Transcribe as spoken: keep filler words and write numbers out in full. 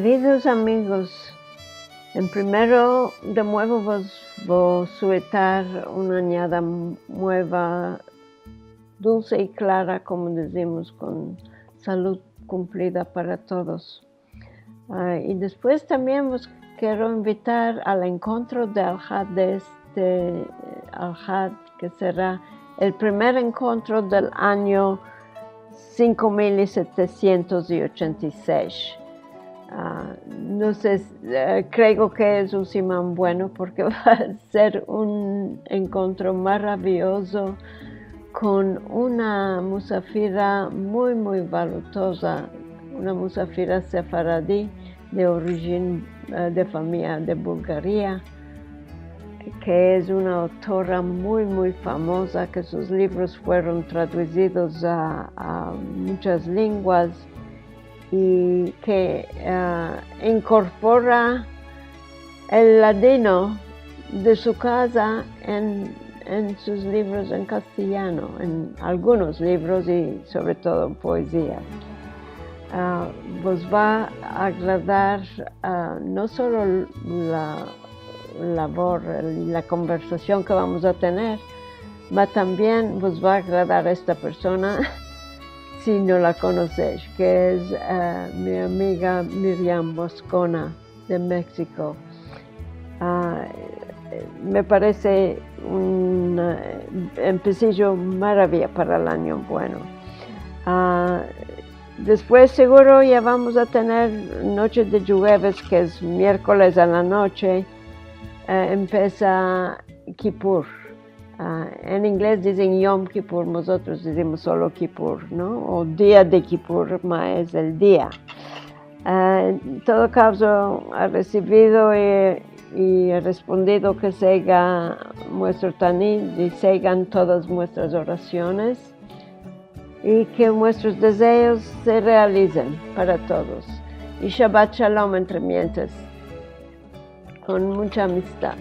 Keridos amigos, en primero de muevo vos vo suetar una anyada mueva dulse i klara, komo dizimos, kon salud kumplida para todos. A, i despues tambien vos kero invitar al enkontro de Alhad de este, e, Alhad, ke sera el primer enkontro del anyo sinko mil setesientos i ochenta i sesh. A, no se, e, kreo ke es un siman bueno porke va a ser un enkontro maraviyozo kon una musafira muy, muy valutoza, una musafira sefaradi de orijin, e, de famiya de Bulgaria, ke es una autora muy, muy famoza, ke sus livros fueron traduzidos a, a munchas lenguas i ke, e, inkorpora el ladino de su kaza en, en sus livros en kastelyano, en algunos livros i sovre todo en poezia. A, vos va a agradar, a, no solo la lavor, la konversasion ke vamos a tener, ma tambien vos va a agradar esta persona si no la konosesh, ke es, e, mi amiga Miriam Moscona de Meksiko. A, me parese un, e, empesijo maraviya para el anyo bueno. A, despues seguro ya vamos a tener noche de djueves, ke es mierkoles a la noche, e, empesa Kipur. A, en inglez dizen Yom Kipur, mozotros dizimos solo Kipur, no? O dia de Kipur, ma es el dia. A, en todo kazo, a resivido i, i a respondido ke sega muestro tanit i segan todas muestras orasiones i ke muestros dezeos se realizen para todos. I Shabat Shalom entre mientes, kon muncha amistad.